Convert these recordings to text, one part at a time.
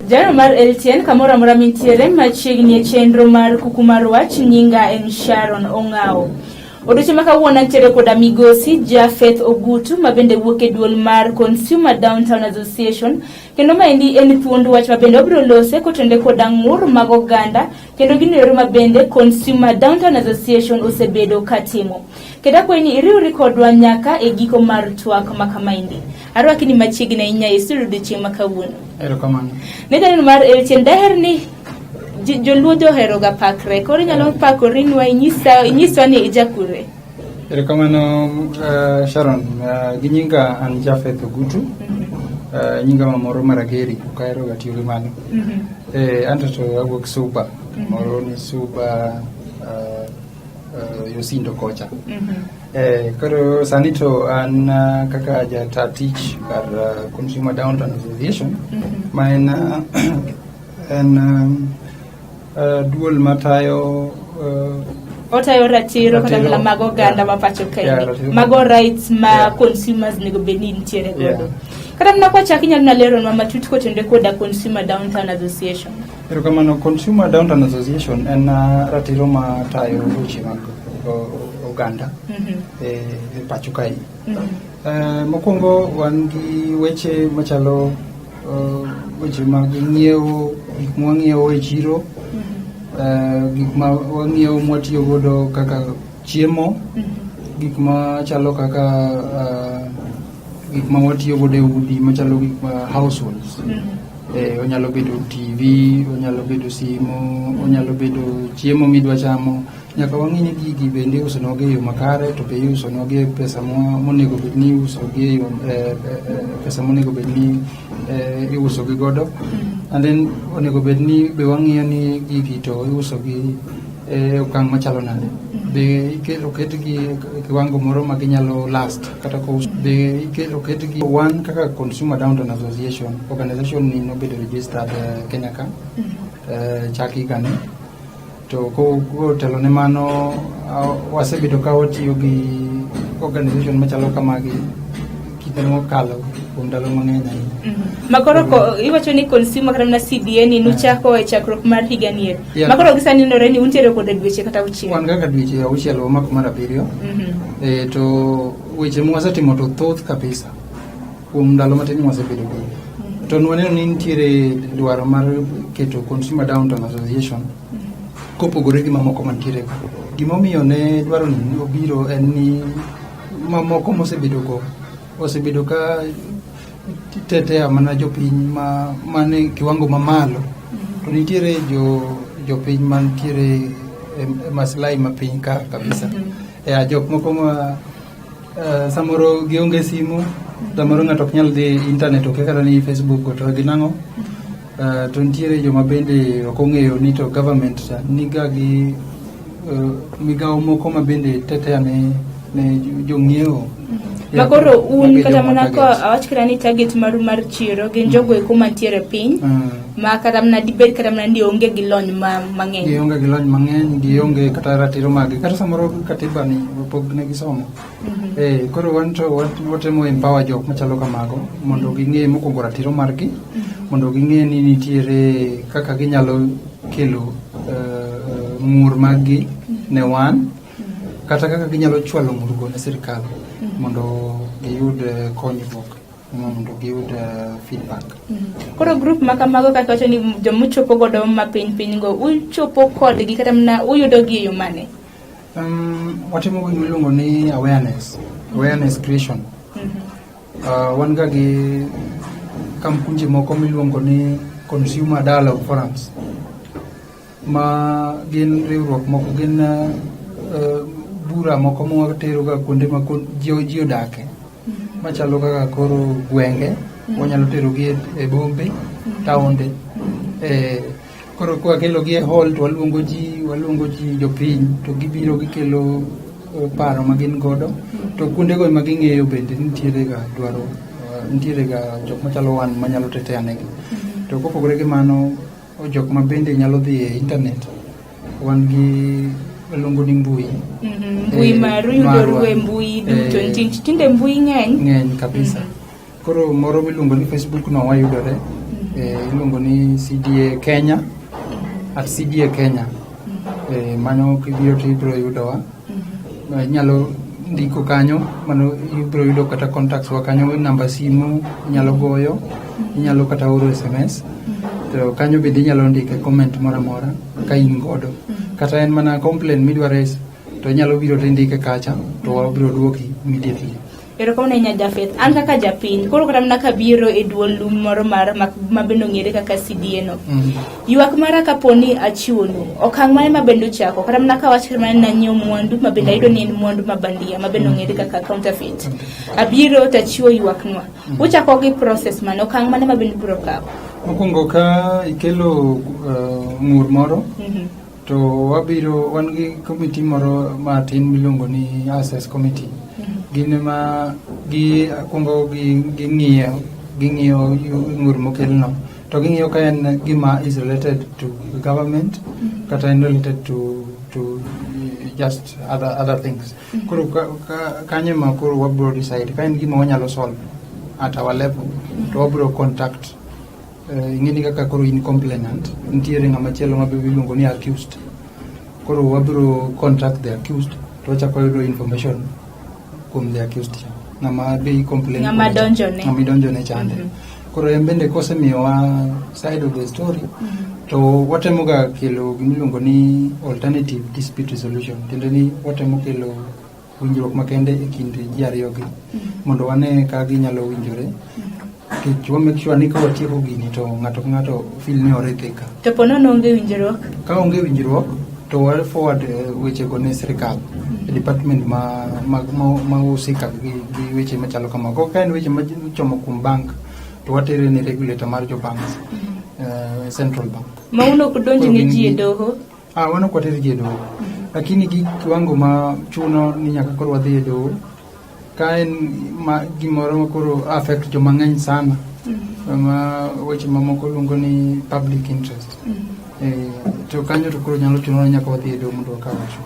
Jano mar LTN kamoro amora mintiere machiegni e chenro mar kuku mar wach nyinga en Sharon Ong'awo. Odiochieng' ma kawuono antiere koda migosi Japheth Ogutu ma bende wuok e duol mar Consumer Downtown Association kendo maendi en thuond wach ma bende obiro lose kotenore koda ng'ur mag oganda kendo gino ero ma bende Consumer Downtown Association osebedo katimo. Kendo akwayi ni iriwri kodwa nyaka e giko mar twak ma kamaendi. Arwaki ni machiegni ahinya e studio odiochieng' ma kawuono. Erokamano. Ne janeno mar LTN daher ni joluo johero ga pakre koro inyalo pakorinwa inyisa inyiswa ni ijakure. Erokamano Sharon, gi nyinga an Japheth Ogutu. Nyinga mamoro Marageri, ok ahero ga tiyo gi mano. Anto to awuok Suba, moro ni Suba Yosindo kocha. Koro sani to an kaka jata tich kar Consumer Downtown Association ma en duol matayo Otayo ratiro kata Ratiro, mana mag oganda ma pacho kae. Mago rights ma consumers nego bed ni nitiere godo. Kata mana kwachak inyalo na leronwa matut kotenore koda Consumer Downtown Association. Erokamano, Consumer Downtown Association en ratiro matayo weche mag oganda e pacho kae. Mokwongo wan gi weche machalo weche mag ng'iewo gik mwang'iewo e chiro, gik ma wang'iewo mwatiyo godo kaka chiemo, gik machalo kaka gik ma watiyo godo e udi machalo gik ma households. Onyalo bedo TV, onyalo bedo simu, onyalo bedo chiemo midwa chamo. Nyaka wang'i ni gigi bende iusonwagi e yo makare to be iusonwagi e pesa monego bed ni iusogi e yo pesa monego bed ni iusogi godo. And then onego bed ni be wang'iyo ni gigi to iusogi e okang' machalo nade. Be oketgi e kiwango moro ma ginyalo last kata kous be oketgi wan kaka Consumer Downtown Association organization ni nobedo registered Kenya ka chak higani to kotelo ne mano wasebedo ka watiyo gi organization machalo kamagi kinde mokalo kuom ndalo mang'eny ahinya. Makoro ko iwacho ni consumer kata mana CDA ni nuchako e chakruok mar higa ni eri. Makoro gi sani nenore ni untiere koda dweche kata auchiel. Wan kaka dweche auchiel wamako mar abiriyo. To weche mwasetimo to thoth kabisa kuom ndalo matin mwasebedo go. To nwaneno ni nitiere dwaro mar keto Consumer Downtown Association kopogore gi mamoko mantiere go. Gimomiyo ne dwaro ni obiro en ni mamoko mosebedo go osebedo ka tetea mana jopiny ma mane kiwango mamalo to nitiere jopiny mantiere e maslahi mapiny ka kabisa. Jok moko ma samoro gionge simu, samoro ng'ato ok nyal dhi internet okia kata ni Facebook to gi nang'o. To nitiere joma bende ok ong'eyo ni to government niga gi migawo moko ma bende tetea ne jong'iewo. Makoro un kata mana ko awach kata ni target maru mar chiro gin jogo eko mantiere piny ma kata mana dibed kata mana ni onge gi lony mang'eny. Gionge gi lony mang'eny, gionge kata ratiro maggi. Kata samoro katiba ni pok ne gisomo. Koro wan to watemo empower jok machalo kamago mondo ging'e mokwongo ratiro margi, mondo ging'e ni nitiere kaka ginyalo kelo ng'ur maggi ne wan, kata kaka ginyalo chwalo ng'urgo ne sirikal mondo giyud konyruok, mondo giyud feedback. Koro group ma kamago kaka wacho ni jomuchopo godo ma piny piny go, uchopo kodgi kata mana uyudo gi e yo mane? Watimo gima iluongo ni awareness creation. Wan ga gi kamkunje moko miluongo ni Consumer Dialogue Forums ma gin riwruok moko, gin bura moko ma watero ga kuonde ma ji odake machalo kaka koro gwenge, wanyalo tero gi e bombe, taonde. Koro kwakelo gi e hall to waluongo ji jopiny to gibiro gikelo paro ma gin godo to kuondego ema ging'eyo bende nitiere ga dwaro nitiere ga jok machalo wan manyalo tetea negi. To kopogore gi mano, jok ma bende nyalo dhi e internet, wan gi waluongo ni mbui. Mbui maru yudoru e mbui duto. Tinde mbui ng'eny. Ng'eny kabisa. Koro moro miluongo ni Facebook no wayudore. Iluongo ni CDA Kenya, @CDAKenya. Mano kibiro to ibiro yudowa. Inyalo ndiko kanyo, mano ibiro yudo kata contacts wa kanyo, namba simu inyalo goyo, inyalo kata oro SMS. To kanyo bende inyalo ndike comment moro amora ka in godo. Kata en mana complaint midwa raise, to inyalo biro to indike kacha, to wabiro duoki immediately. Erokamano ahinya, Jafeth. An kaka japiny, koro kata mana kabiro e duol moro mar ma bende ong'ere kaka CDA no. Ywak mara kapo ni achiwonu, okang' mane ma bende uchako? Kata mana kawach mana ni nanyiewo mwandu ma bende ayudo ni en mwandu ma bandia ma bende ong'ere kaka counterfeit. Abiro tachiwo ywaknwa. Uchako gi process mane? Okang' mane ma bende ubiro kawo? Mokwongo ka ikelo ng'ur moro, to wabiro wan gi committee moro matin miluongo ni access committee. Gin ema gi kuongo ging'iyo ng'ur mokelno, to ging'iyo ka en gima is related to government kata en related to just other things. Koro kanyo ema koro wabiro decide ka en gima wanyalo solve at our level, to wabiro contact. Ing'e ni kaka koro in complainant, nitiere ng'ama chielo ma be iluongo ni accused. Koro wabiro contact the accused to wachako yudo information kuom the accused cha, ng'ama be i complain Ng'ama kuome cha. donjone. Ng'ama idonjone chande. Koro en bende kosemiyowa side of the story, to watemo ga kelo gimiluongo ni alternative dispute resolution, tiende ni watemo kelo winjruok makende e kind ji ariyogi mondo wane ka ginyalo winjore, nikech wa make sure ni ka watieko gini to ng'ato ka ng'ato feel ni orithika. To po nono onge winjruok? Ka onge winjruok, to wa forward wechego ne sirikal e department ma husika gi weche machalo kamago. Ka en weche machomo kuom bank, to watere ne regulator mar jo banks, central bank. Ma un ok donj ne ji e doho? Ah, wan ok water ji e doho, lakini gi kiwango ma chuno ni nyaka koro wadhi e doho ka en ma gimoro ma koro affect joma ng'eny sana, ma weche mamoko luongo ni public interest, to kanyo to koro nyalo chuno ni nyaka wadhi e doho mondo wakaw action.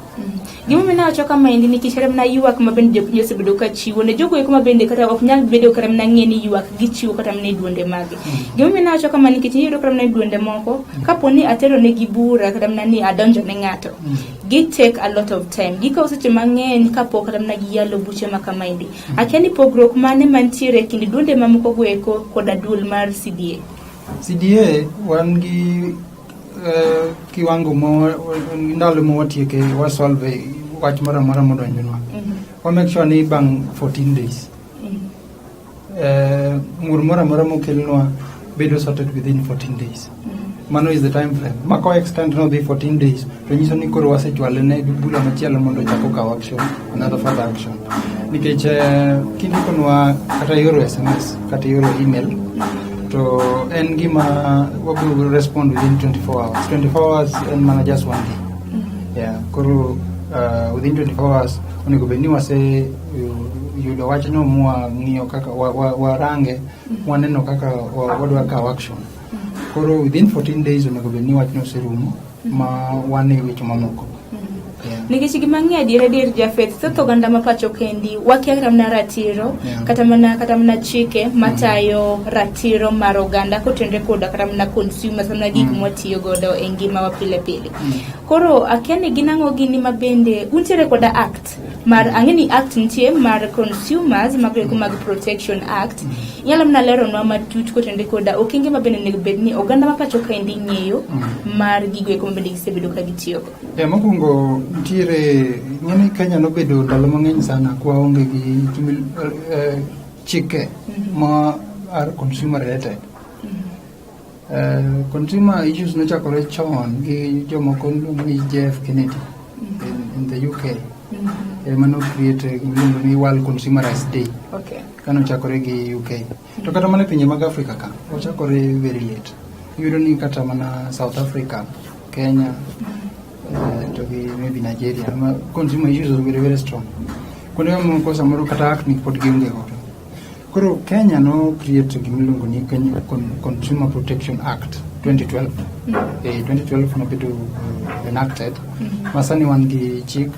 Gimomiyo nawacho kamaendi nikech kata mana ywak ma bende jopiny osebedo ka chiwo ne jogo eko ma bende kata ok nyal bedo kata mana ng'e ni ywak gichiwo kata mana e duonde mage. Gimomiyo nawacho kama nikech iyudo kata mana e duonde moko kapo ni atero negi bura kata mana ni adonjo ne ng'ato, gi take a lot of time, gikawo seche mang'eny kapok kata mana giyalo buche ma kamaendi. Akia ni pogruok mane mantiere e kind duonde mamoko go eko koda duol mar CDA. CDA wan gi kiwango mo ndalo ma watieke wasolve wach moro amora modonjonwa. Wa make sure ni bang' 14 days ng'ur moro amora mokelnwa bedo sorted within 14 days. Mano is the time frame ma ko extend nodhi 14 days, to nyiso ni koro wasechwale ne bura machielo mondo ochak okaw action, another further action, nikech kindikonwa kata ioro SMS kata ioro email, to en gima wabiro respond within 24 hours. 24 hours en mana just one day. Yeah, koro within 24 hours onego bed ni wase yudo wachno mwang'iyo kaka warange, waneno kaka wadwa kawo action. Koro within 14 days onego bed ni wachno oserumo ma wan e weche mamoko. Yeah. Nikech gima ng'e adier adier, Jafeth, thoth oganda ma pacho kendi wakia kata mana ratiro kata mana chike matayo ratiro mar oganda kotenore koda kata mana consumers, kata mana gik mwatiyo godo e ngimawa pile pile. Koro akia ni gin ang'o gini ma bende untiere koda act mar, ang'e ni act nitie mar consumers mago eko mag Protection Act. Inyalo mana leronwa matut kotenore koda okenge ma bende onego bed ni oganda ma pacho kaendi ng'eyo mar gigo eko ma bende gisebedo ka gitiyogo? Yeah, mokwongo nitiere ng'eni Kenya nobedo ndalo mang'eny sana kwa onge gi chike ma are consumer related. Consumer issues nochakore chon gi jomoko miluongo ni JF Kennedy in the UK. Ema no create gimiluongo ni World Consumer Rights Day. Kanochakore gi UK. To kata mana e pinje mag Africa ka, ochakore very late. Iyudo ni kata mana South Africa, Kenya, to gi maybe Nigeria, ma consumer issues are very, very strong. Kuonde mamoko samoro kata act ni pod gionge godo. Koro Kenya no create gimiluongo ni Kenya Consumer Protection Act 2012. 2012 nobedo enacted. Ma sani wan gi chik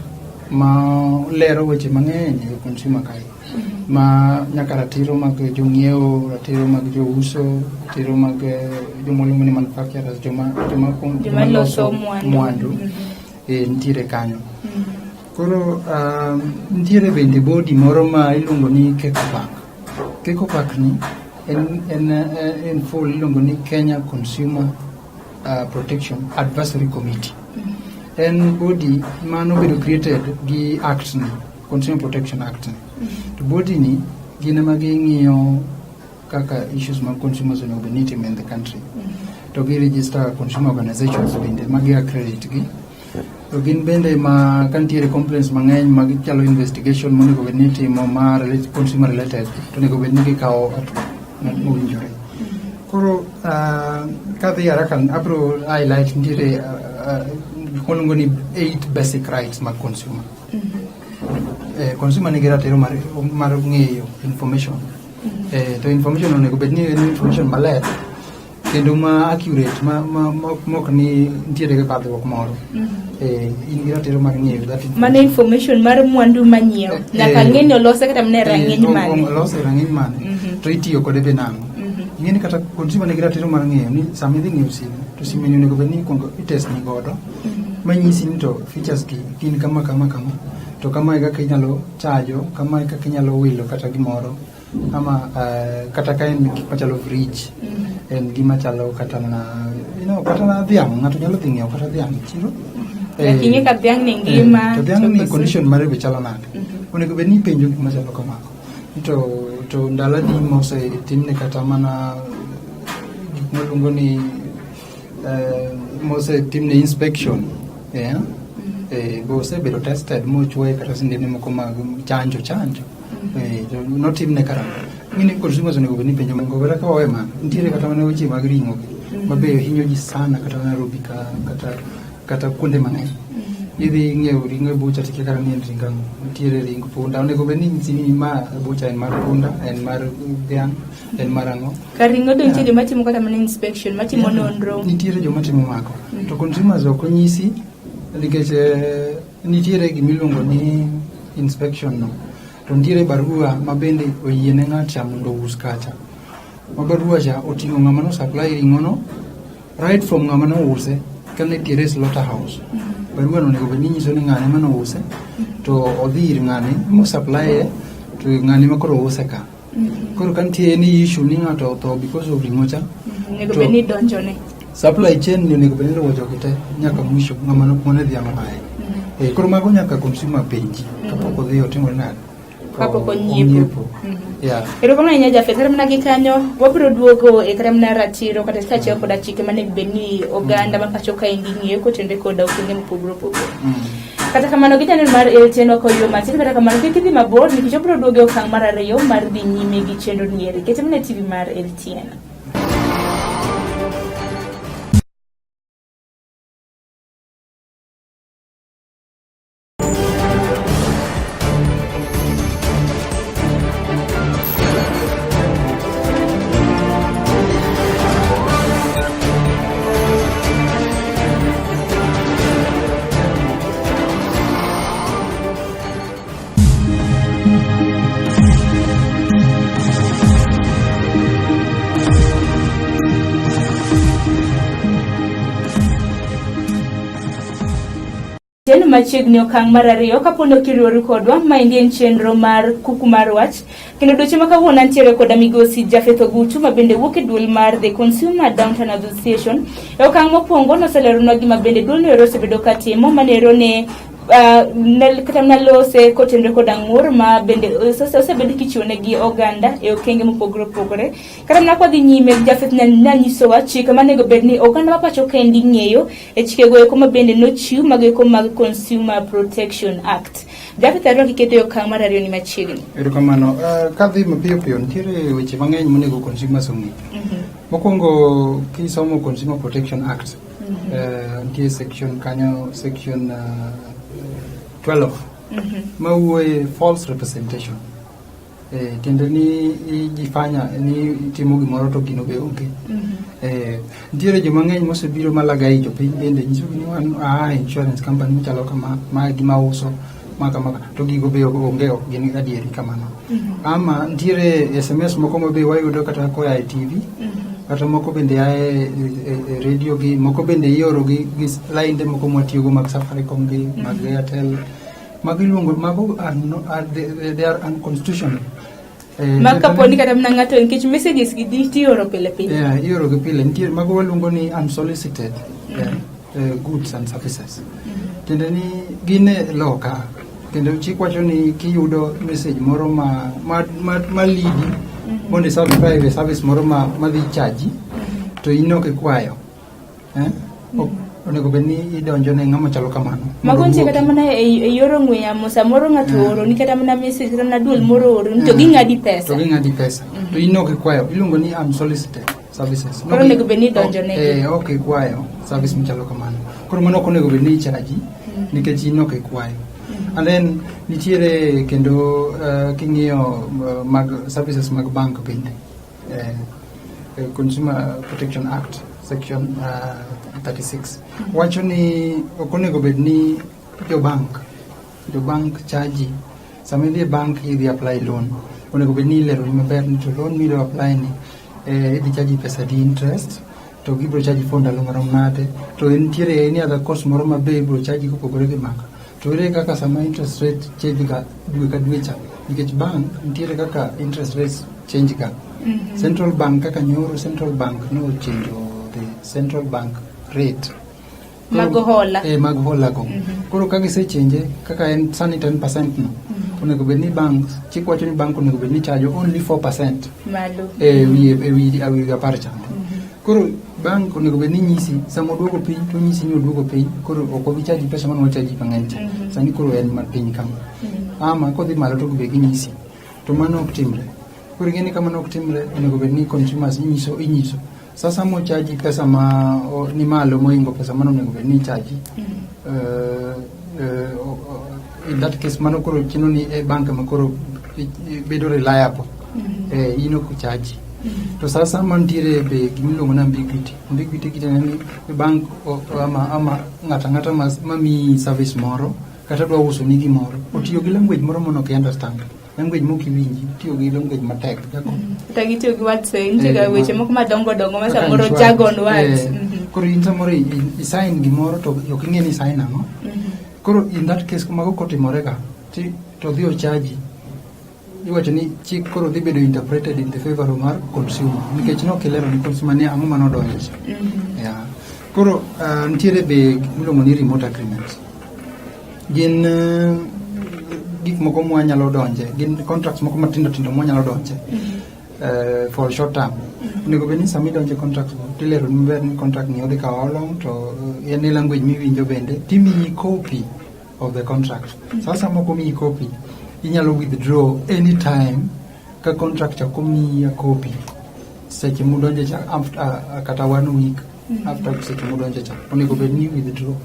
ma lero weche mang'eny e consumer kae. Ma nyaka ratiro mag jong'iewo, ratiro mag jouso, ratiro mag joma waluongo ni manufacturers, joma loso mwandu nitiere kanyo. Koro nitiere bende body moro ma iluongo ni KECOPAC. KECOPAC ni en en full iluongo ni Kenya Consumer Protection Advisory Committee. En body manobedo created gi act ni, Consumer Protection Act ni. To body ni gin ema ging'iyo kaka issues mag consumers onego bed ni itimo in the country. To gi register consumer organizations bende ma gi accredit gi. To gin bende ma ka nitiere complaints mang'eny ma chalo investigation monego bed ni itimo ma consumer related, to onego bed ni gikawo hatua mowinjore. Koro kadhi haraka abro highlight nitiere gik miluongo ni eight basic rights mag consumer. Consumer nigi ratiro mar ng'eyo information. To information onego bed ni en information maler kendo ma accurate ma mok ni nitiere gi kadhruok moro. In gi ratiro mar ng'eyo that information. Mano information mar mwandu manyiew. Nyaka ng'e ni olose kata mana e rang'iny mane. Olose e rang'iny mane to itiyo kode be nang'o. Ing'e ni kata consumer nigi ratiro mar ng'eyo ni sama idhi ng'iewo simu to simu ni onego bed ni ikuongo itest ni godo manyisi ni to features gi gin kama kama kama, to kama e kaka inyalo chajo, kama e kaka inyalo wilo kata gimoro ama kata ka en gik machalo fridge, en gima chalo kata mana kata mana dhiang', ng'ato nyalo dhi ng'iewo kata dhiang' e chiro. Nyaka ing'e ka dhiang' ni ngima. To dhiang' ni condition mare be chalo nade. Onego bed ni ipenjo gik machalo kamago. To ndalo adi mosetimne kata mana gik mwaluongo ni mosetimne inspection, yeah? Be osebedo tested mochuoye kata sindene moko mag chanjo. To notimne karang'o. Ng'eni consumers onego bed ni penjo mango kata ka wawe mano, nitiere kata mana weche mag ring'o gi ma be hinyo ji sana kata mana Nairobi ka kata kuonde mang'eny. Idhi ng'iewo ring'o e bucha tikia kata ni en ring ang'o. Nitiere ring punda, onego bed ni inyisi ni ma bucha en mar punda, en mar dhiang', en mar ang'o. Kar ring'o to nitie joma timo kata mana inspection, matimo nonro. Nitiere joma timo mago. To consumers ok onyisi nikech nitiere gimiluongo ni inspection no. To nitiere barua ma bende oyiene ng'acha mondo ous kacha. Ma barua cha oting'o ng'ama no supply ring'o no right from ng'ama nouse kane nitiere slaughter house. Barua no onego bed ni nyiso ni ng'ane mane ouse to odhi ir ng'ane mo supply to ng'ane ma koro use ka. Koro ka nitie any issue ni ng'ato otho because of ring'o cha, Onego bed ni idonjone. Supply chain ni onego bed ni iluwo jogi te nyaka mwisho ng'ama mane dhiang' oaye. Koro mago nyaka consumer penji kapok odhi otimo nade. Kapok onyiepo. Yeah. Erokamano ahinya Jafeth, kata mana gi kanyo wabiro duogo e kata mana ratiro kata kaachiel koda chike manego bed ni oganda ma pacho kaendi ng'eyo kotenore koda okenge mopogore opogore. Kata kamano gi janeno mar LTN ok oyudo matin, kata kamano kik idhi mabor nikech wabiro duogo e okang' mar ariyo mar dhi nyime gi chenro ni eri. Ket mana e TV mar LTN. Chen machiegni okang' mar ariyo kapo ni ok iriwori kodwa, maendi en chenro mar kuku mar wach kendo odiochieng' ma kawuono antiere koda migosi Jafeth Ogutu ma bende wuok e duol mar The Consumer Downtown Association. E okang' mokwongo noseleronwa gima bende duolno ero osebedo ka timo manero ne kata mana lose kotenore koda ng'ur ma bende osebedo kichiwo ne gi oganda e okenge mopogore opogore. Kata mana kwadhi nyime, Jafeth nanyisowa chike manego bed ni oganda ma pacho kendi ng'eyo e chikego eko ma bende nochiw mago eko mag Consumer Protection Act. Jafeth arwaki kendo e okang' mar ariyo ni machiegni. Erokamano. Kadhi mapiyo piyo, nitiere weche mang'eny monego consumers ong'e. Mokwongo kisomo Consumer Protection Act, nitie section kanyo, section 12 ma wuoye false representation. Tiende ni ijifanya ni itimo gimoro to gino be onge. Nitiere joma ng'eny mosebiro malagai jopiny bende nyisogi ni wan aa insurance company machalo kama, ma e gima uso. ma kama to gigo be onge ok gin adieri kamano. Ama nitiere SMS moko ma be wayudo kata koa e TV kata moko bende a e radio gi moko bende ioro gi lainde moko mwatiyogo mag Safaricom gi mag Airtel mago iluongo mago are, no, are they are unconstitutional. Ma kapo ni kata mana ng'ato nikech messages gi tioro pile pile. Yeah, ioro gi pile. Nitie mago waluongo ni unsolicited goods and services. Tiende ni gin e law ka kendo chik wacho ni kiyudo message moro ma leadi mondo i subscribe e service moro ma madhi charge to in ok ikwayo. Eh? Onego bed ni idonjo ne ng'ama chalo kamano. Mago nitie kata mana e yor ong'we yamo samoro ng'ato oro ni kata mana message kata mana duol moro oro ni to ging'adi pesa. To ging'adi pesa. To in ok ikwayo. Iluongo ni unsolicited services. Koro onego bed ni idonjo negi. Ok ikwayo service machalo kamano. Koro mano ok onego bed ni ichaji nikech in ok ikwayo. And then nitiere kendo king'iyo mag services mag bank bende. Consumer Protection Act section 36 wacho ni ok onego bed ni jo bank charge sama idhi e bank idhi apply loan onego bed ni ileroni maber ni to loan midwa apply ni idhi charge pesa di interest to gibiro charge for ndalo marom nade to nitiere any other cost moro ma be ibiro charge kopogore gi maka to ere kaka sama interest rate change ga dwe ka dwe cha nikech bank nitiere kaka interest rates change ga. Central bank kaka nyoro central bank no change the central bank rate mag hola. Mag hola go. Koro ka gisechange kaka en sani 10% no onego bed ni bank chik wacho ni bank onego bed ni charge only 4% malo e wi 10 chande. Koro bank onego bed ni nyisi sama oduogo piny to nyisi ni oduogo piny koro ok obi charge pesa mane wachaji mang'eny cha. Sani koro en mapiny kama. Ama kodhi malo to be ginyisi. To mano ok timre. Koro ing'e ni ka mano ok timre onego bed ni consumers inyiso. Sasa mochaji pesa ma ni malo mohingo pesa mane onego bed ni ichaji. In that case mano koro chino ni e bank ma koro bedo reliable. In ok chaji. To sasa mantiere be gimiluongo ni ambiguity. Ambiguity gitiende ni bank ama ng'ato ang'ata ma miyi service moro kata dwa uso ni gimoro otiyo gi language moro mono ok understand. Language mok iwinji, otiyo gi language matek. Kaka Kata gitiyo gi words nitie ga weche moko madongo dongo ma samoro jargon words. Koro in samoro i sign gimoro to ok ing'e ni sign ang'o. Koro in that case mago kotimore ga to dhi ochaji. Iwacho ni chik koro dhi bedo interpreted in the favor mar consumer nikech nok ilero ni consumer ni ang'o manodonjo cha. Yeah. Koro nitiere be gimiluongo ni remote agreements. Gin gik moko mwanyalo donje, gin contracts moko matindo tindo mwanyalo donje for short term. Onego bed ni sama idonjo e contract go tilero ni maber ni contract ni odhi kawo how long to en e language miwinjo bende timiyi copy of the contract. Sasa moko miyi copy inyalo withdraw anytime ka contract cha ok omiyi a copy seche mudonje cha after kata one week after seche mudonje cha onego bed ni withdraw.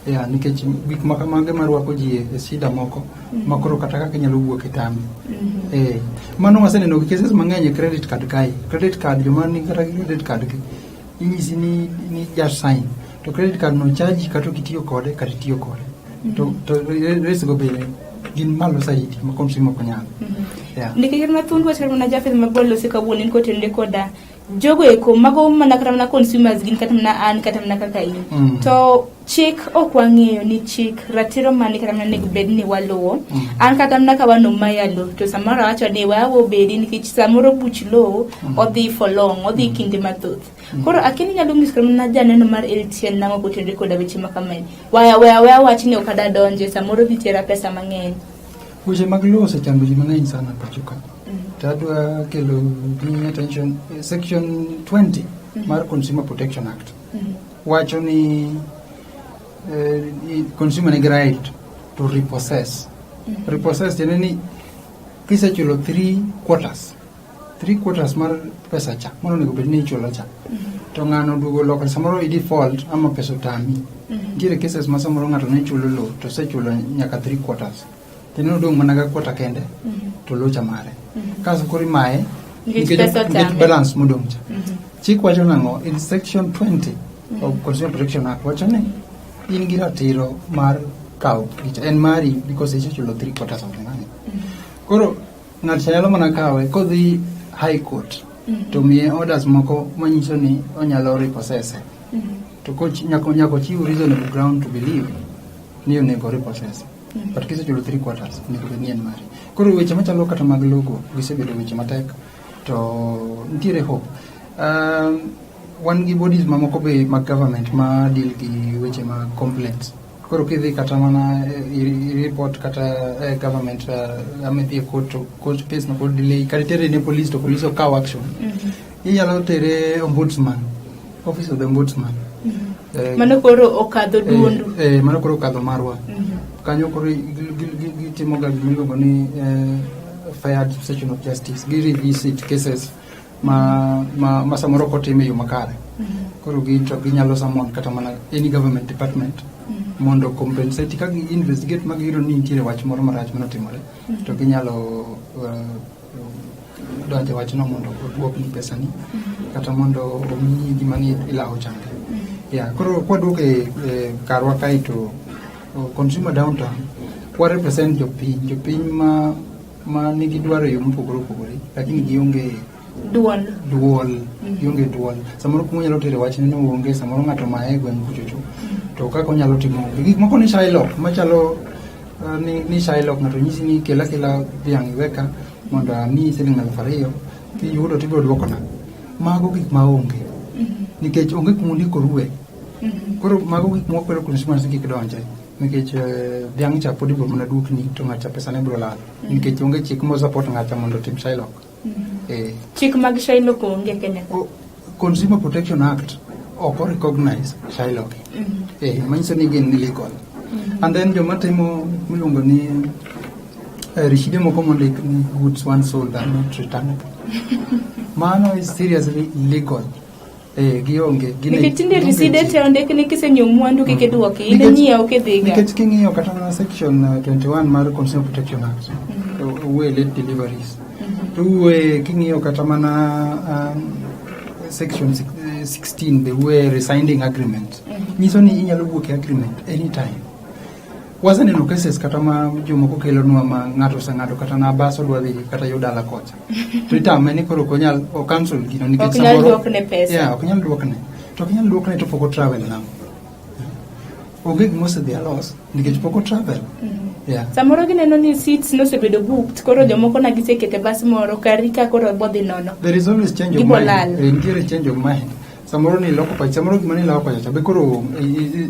Yeah, nikech gik ma kamage marwako ji e shida moko ma koro kata kaka inyalo wuok e tami. Mano waseneno gi cases mang'eny e credit card kae. Credit card joma nigi kata gi credit card gi inyisi ni just sign to credit card no charge kata ok itiyo kode kata itiyo kode. To rates go bende gin malo saidi ma consumer ok nyal. Yeah. Nikech mana thuond wach mana Japheth mabor lose kawuono en kotenore koda jogo eko mago mana kata mana consumers gin kata mana an kata mana kaka in. To chik ok wang'eyo ni chik ratiro mane kata mana onego bed ni waluwo. An kata mana ka wan omaya lowo to samoro awacho ni we awe obedi nikech samoro buch lowo odhi for long odhi kinde mathoth. Koro akia ni inyalo nyiso kata mana janeno mar LTN nang'o kotenore koda weche ma kamae. Weya weya weya wach ni ok adwa donje samoro dhi tera pesa mang'eny. Weche mag lowo osechando ji mang'eny sana pacho ka. To adwa kelo ni attention section 20 mar Consumer Protection Act wacho ni consumer nigi right to repossess. Repossess tiende ni kisechulo 3 quarters mar pesa cha mano onego bed ni ichulo cha to ng'ano oduogo loko samoro i default ama pesa otami. Nitiere cases ma samoro ng'ato ne chulo lowo to osechulo nyaka 3 quarters to ne odong' mana ga quarter kende to locha mare kaso koro imaye Nikech pesa nikech otame. Balance modong' cha. Chik wacho nang'o in section 20 of Consumer Protection Act? Wacho ni in gi ratiro mar kawo gicha en mari because isechulo 3/4 of the money. Koro ng'ato nyalo mana kawe kodhi high court to miye orders moko manyiso ni onyalo repossess. To nyaka ochiw reasonable ground to believe ni onego repossess. But kisechulo 3/4, onego bed ni en mari. Koro weche machalo kata mag logo gisebedo weche matek, to nitiere hope. Wan gi bodies mamoko be mag government ma deal gi weche mag complaints. Koro kidhi kata mana i report kata government, ama idhi e court to court case no pod delay, kata itere ne police to police ok kaw action, inyalo tere ombudsman, office of the ombudsman. Mano koro okadho duondu. Mano koro okadho marwa. Kanyo koro gitimo ga gimiluongo ni fair administration of justice. Gi revisit cases ma samoro ok otim e yo makare. Koro gin to ginyalo summon kata mana any government department mondo compensate ka gi investigate ma giyudo ni nitiere wach moro marach manotimore, to ginyalo donjo e wachno mondo oduokni pesani kata mondo omiyi gima ni ilawo chande. Yeah, koro kwaduogo e karwa kae to Consumer Downtown wa represent jopiny ma nigi dwaro e yo mopogore opogore, lakini gionge duol. Duol, gionge duol. Samoro kuma onyalo tere wachne no onge, samoro ng'ato maye e gweng' kuchocho to kaka onyalo timo onge. Gik moko ni Shylock machalo ni Shylock, ng'ato nyisi ni kel akela dhiang' iweka mondo amiyi siling 2,000, kiyudo tibiro duokona. Mago gik ma onge nikech onge kuma ondikorue. Koro mago gik mwakwero consumers ni kik donje, nikech dhiang' cha pod ibiro mana duokni to ng'acha pesane biro lal nikech onge chik mo support ng'acha mondo otim Shylock. Chik mag Shylock onge Kenya ka. Consumer Protection Act ok o recognize Shylock. Manyiso ni gin illegal. And then joma timo miluongo ni riside moko mondik ni "goods once sold are not returnable". Mano is seriously illegal. Gionge. Nikech tinde riside te ondik ni kisenyiewo mwandu kik idwoki, in inyiewo kidhiga. Nikech king'iyo kata mana section 21 mar Consumer Protection Act, to owuoye late deliveries. To owuoye king'iyo kata mana section 16 be wuoye rescinding agreement. Nyiso ni inyalo wuok e agreement anytime. Waseneno cases kata ma jomoko kelonwa ma ng'ato oseng'ado kata na bas odwa dhi kata yo dala kocha. To itame ni koro ok onyal o cancel gino nikech Ok nyal duokne pesa. Yeah, ok nyal duokne. To ok nyal duokne to pok o travel nang'o? Onge gima osedhi alos nikech pok o travel. Yeah. Samoro gineno ni seats nosebedo booked, koro jomoko na gisekete bas moro kari ka koro bodhi nono. There is always change of Gibo mind. Lal. Nitiere change of mind. Samoro ni loko pachi, samoro gima ni loko pacha be koro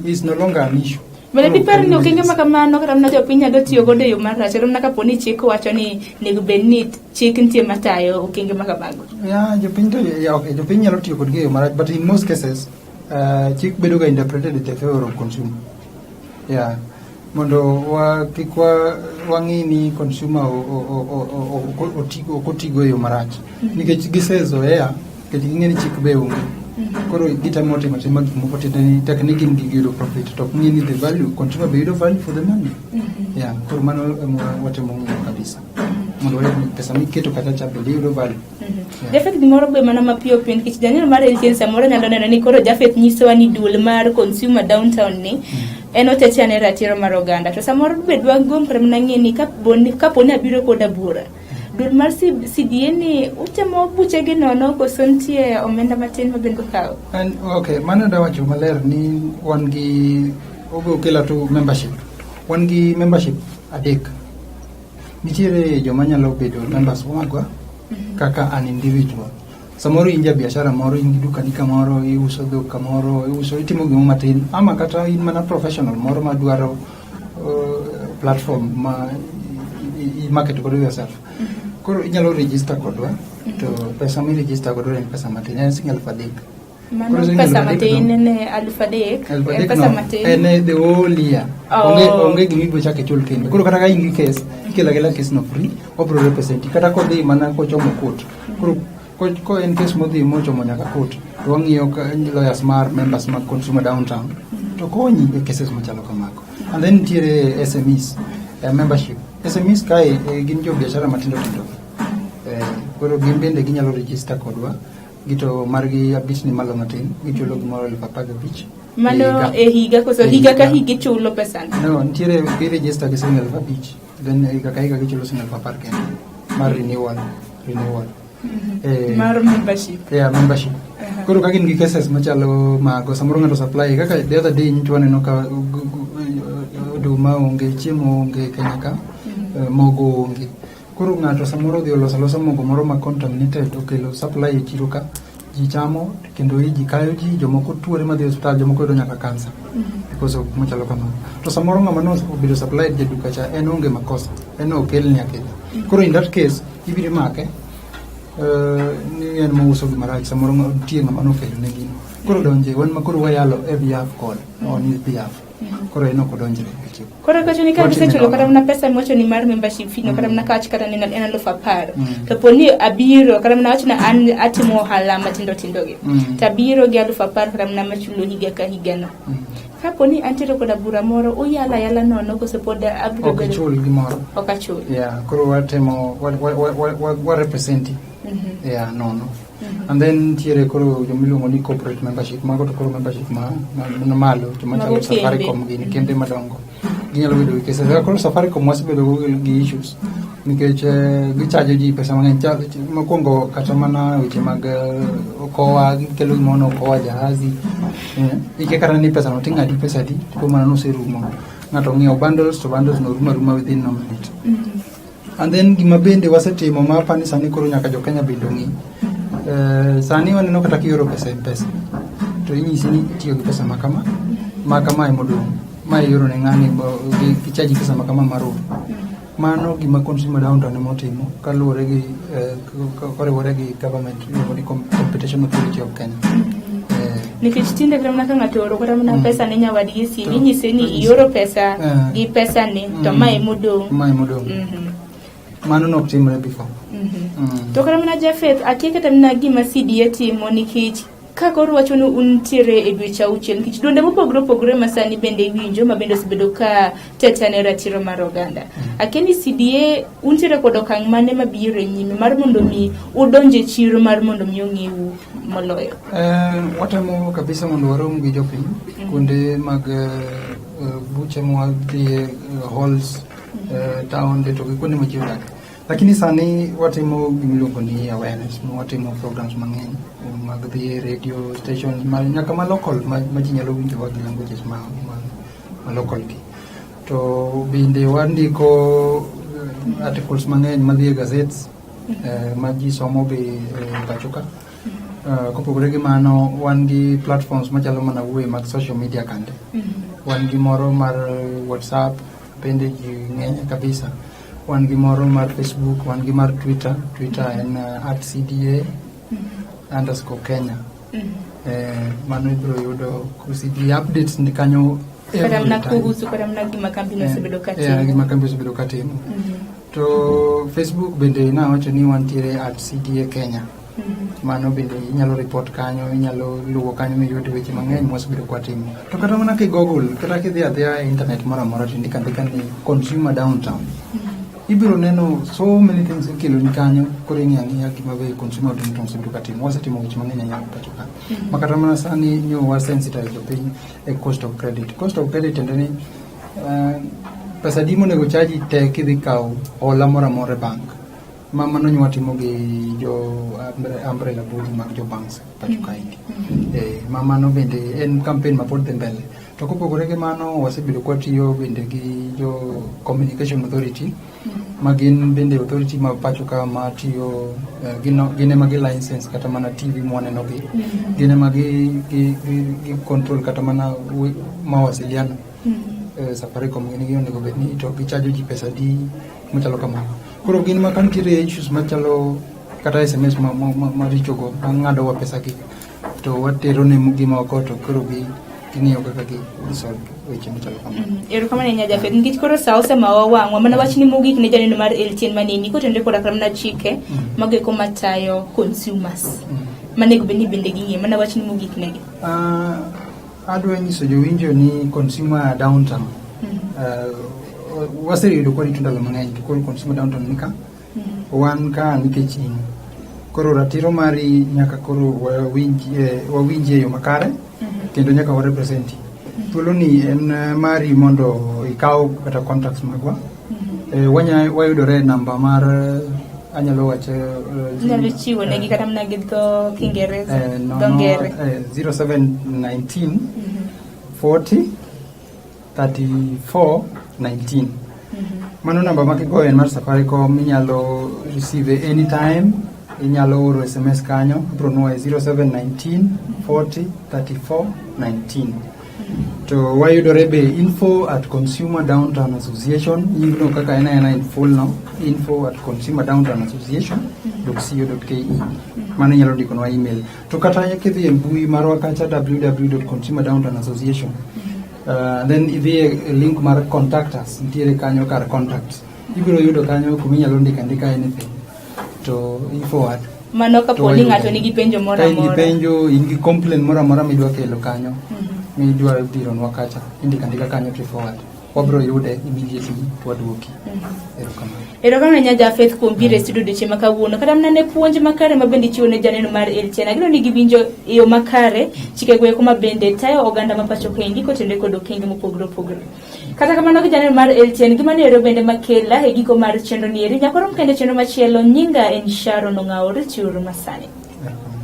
is no longer an issue. Bende Koro dipar ni ok en okenge ma kamano kata mana jopiny nyalo tiyo godo e yo marach, kata mana kapo ni chik wacho ni onego bed ni chik nitie matayo okenge ma kamago? Yeah, jopiny to yeah, okay, jopiny nyalo tiyo kodgi e yo marach, but in most cases chik bedo ga interpreted in the favor of consumer. Yeah. Mondo wa kik wa wang'i ni consumer ok otigo e yo marach. Nikech gisezoea, nikech ging'e ni chik be onge. Koro gitemo timo atima gik moko tiende tek ni gin giyudo profit to ok ng'i ni the value consumer be yudo value for the money. Yeah, koro mano ema watemo ng'iyo kabisa. Mondo wayud ni pesa miketo kacha cha bende yudo value. Yeah. Jafeth, gimoro be mana mapiyo piyo, nikech janeno mar LTN samoro nyalo neno ni koro Jafeth nyisowa ni duol mar Consumer Downtown ni en otete ane ratiro mar oganda, to samoro be dwagomb kata mana ng'e ni kapo ni abiro koda bura, duol mar CDA ni utemo buchegi nono koso nitie omenda matin ma bende ukawo? And, okay, mano dawacho maler ni wan gi ogo kela to membership. Wan gi membership adek. Nitiere joma nyalo bedo members magwa kaka an individual. Samoro in ja biashara moro, in gi dukani kamoro, iuso dhok kamoro, iuso, itimo gimoro matin, ama kata in mana professional moro madwaro platform ma i market godo yourself. Koro inyalo register kodwa, to pesa mi register godo en pesa matin, en siling 3,000. Mano Koro siling pesa 3,000 matin no. Ne 3,000 Elfu en adek pesa no, matin. en the whole year. Oh. Onge gima ibiro chako ichul kendo. Koro kata ka in gi case, ikelo akela case no free, wabiro represent. Kata kodhi mana kochomo court. Koro ko en case modhi mochomo nyaka court, to wang'iyo ka lawyers mar members mag Consumer Downtown to konyi e cases machalo kamago. And then nitiere SMEs membership. SMEs kae gin jo biashara matindo tindo. Koro gin bende ginyalo register kodwa. Gito margi abich ni malo matin, gichulo gimoro 15,000. Mano e higa koso higa ka higa ichulo pesano? No, nitiere gi register gi siling 5,000. Then higa ka higa gichulo siling 10,000 kende mar renewal, renewal. Mar membership. Yeah, membership. Koro ka gin gi cases machalo mago, samoro ng'ato supply kaka the other day nyocha waneno ka oduma onge, chiemo onge Kenya ka, mogo onge. Koro ng'ato samoro odhi oloso alosa mogo moro ma contaminated okelo supply e chiro ka, ji chamo kendo ji kayo ji, jomoko tuore madhi e osiptal, jomoko yudo nyaka kansa because of machalo kamano. To samoro ng'ama no obedo supplied jaduka cha en onge makosa, en okelni akela. Koro in that case ibiro make ni en mouso gima rach, samoro nitie ng'ama nokelo ne gino. Koro donje wan ma koro wayalo e behalf kod on his behalf. Koro en ok odonjre e weche. Koro kacho ni ka Watime gisechulo kata nono. mana pesa miwacho ni mar membership fee no, kata mana kawach kata ni en 10,000. To po ni abiro kata mana awach ni an atimo ohala matindo tindo gi. To abiro gi 10,000 kata mana machulo higa ka higa no. Kapo ni antiere koda bura moro, uyalo ayala nono koso pod abiro Ok bedo ichul gimoro. Ok achul. Yeah, koro watemo wa representi. Yeah, nono. And then nitiere koro jomiluongo ni corporate membership, mago to koro membership ma malo, joma Mago chalo kembe. Safaricom gini, kembe madongo. Ginyalo bedo gi cases. Koro Safaricom wasebedo go gi issues nikech gichajo ji pesa mang'eny. Mokwongo kata mana weche mag okoa, gikelo gimoro ni okoa jahazi. Ikia kata ni pesa no ting'adi pesa adi, to mano noserumo. Ng'ato ng'iewo bundles to bundles no rumo aruma within no minute. And then gima bende wasetimo ma apani sani koro nyaka jo Kenya bende ong'e. Sani waneno kata kioro pesa e M-Pesa to inyisi ni itiyo gi pesa makama, makama emodong'. Ma ioro ne ng'ani gichaji pesa makama mar oro. Mano gima Consumer Downtown ema otimo kaluwore gi koriwore gi government iluongo ni Competition Authority of Kenya. Nikech tinde kata mana ka ng'ato oro kata mana pesa ne nyawadgi e simu, inyise ni ioro pesa gi pesa ni to mae modong'. Mae modong'. Mano nok timre before. To kata mana Japheth, akia kata mana gima CDA timo nikech ka koro wacho ni untiere e dweche auchiel nikech duonde mopogore opogore ma sani bende iwinjo ma bende osebedo ka teta ne ratiro mar oganda. Akia ni CDA untiere kod okang' mane mabiro e nyime mar mondo mi udonj e chiro mar mondo mi ong'ewu moloyo. Watemo kabisa mondo warom gi jopiny kuonde mag buche mwadhiye, halls, town to gi kuonde ma ji odake. Lakini sani watimo gimiluongo ni awareness, watimo programs mang'eny mag dhi e radio stations ma, nyaka ma local ma ji nyalo winjowa gi languages ma local gi. To bende wandiko articles mang'eny madhi e gazettes ma ji somo be pacho ka. Kopogore gi mano, wan gi platforms machalo mana wuoyo mag social media kande. Wan gi moro mar WhatsApp, bende ji ng'eny kabisa. Wan gi moro mar Facebook, wan gi mar Twitter. Twitter en @CDA_Kenya. Mano ibiro yudo CDA updates ni kanyo Kata mana every time. kuhusu kata mana gima kambi no osebedo ka timo. Gima kambi osebedo ka timo. To Facebook bende nawacho ni wantiere @CDA Kenya. Mano bende inyalo report kanyo, inyalo luwo kanyo miyud weche mang'eny mwasebedo kwatimo. To kata mana ki Google, kata kidhi adhiya e internet moro amora to indiko andika ni Consumer Downtown. Ibiro neno so many things ikeloni kanyo, koro ing'eyo ang'eya gima be Consumer Downtown osebedo katimo. Wasetimo weche mang'eny ahinya pacho ka. Ma kata mana sani nyo wa sensitize jopiny e cost of credit. Cost of credit tiende ni pesa adi monego chaji te kidhi kawo hola moro amora e bank. Ma mano nyo watimo gi jo umbrella body mag jo banks pacho kaendi. Ma mano bende en campaign ma pod dhi mbele. To kopogore gi mano, wasebedo kwatiyo bende gi jo Communication Authority, ma gin bende authority ma pacho ka ma tiyo, gin ema gi license kata mana TV mwaneno gi. Gin ema gi control kata mana mawasiliano. Safaricom gin gi onego bed ni to gichajo ji pesa di machalo kamano. Koro gin ma ka nitiere issues machalo kata SMS maricho go mang'ado wa pesa gi, to watero ne gima oko to koro ging'iyo kaka gi solve weche machalo kamano. Erokamano ahinya Japheth, nikech koro sa osemawa wang'wa, mana wachni mogik ne janeno mar LTN maneni kotenore koda kata mana chike mago eko matayo consumers manego bed ni bende ging'eyo, mana wachni mogik negi. Adwa nyiso jowinjo ni Consumer Downtown waseyudo kwarito ndalo mang'eny to koro Consumer Downtown ni ka. Wan ka nikech in. Koro ratiro mari nyaka koro wawinj wawinji e yo makare kendo nyaka wa representi. Thuolo ni en mari mondo ikaw kata contacts magwa. Wanya wayudore e namba mar anyalo wacho Inyalo chiwo negi kata mana gi dho Kiingereza, dho nono Ngere. 0719 40 34 19. Mano namba ma kigoyo en mar Safaricom, inyalo receive anytime, inyalo oro SMS kanyo, ibiro nuoye 0719 40 34 19. To wayudore be info at Consumer Downtown Association, nyingno kaka en aena in full no, info at Consumer Downtown Association .co.ke. Mano inyalo ndikonwa email. To kata kidhi e mbui marwa kacha www.consumerdowntownassociation then idhi e link mar contact us, nitiere kanyo kar contacts. Ibiro yudo kanyo kuma inyalo ndiko andika anything to i forward. Mano kapo ni ng'ato nigi penjo moro Ka in gi amora. penjo, in gi complaint moro amora midwa kelo kanyo, midwa dironwa kacha, indiko andika kanyo to i forward. Wabiro yude immediately to waduoki. Erokamano. Erokamano ahinya Jafeth kuom biro e studio odiochieng' ma kawuono. Kata mana ne puonj makare ma bende ichiwo ne janeno mar LTN. Ageno ni giwinjo e yo makare chikego eko ma bende tayo oganda ma pacho kaendi kotenore kod okenge mopogore opogore. Kata kamano gi janeno mar LTN gima ne ero bende makela e giko mar chenro ni eri. Nyaka warom kendo e chenro machielo. Nyinga en Sharon Ong'awo. Rituru masani. Erokamano.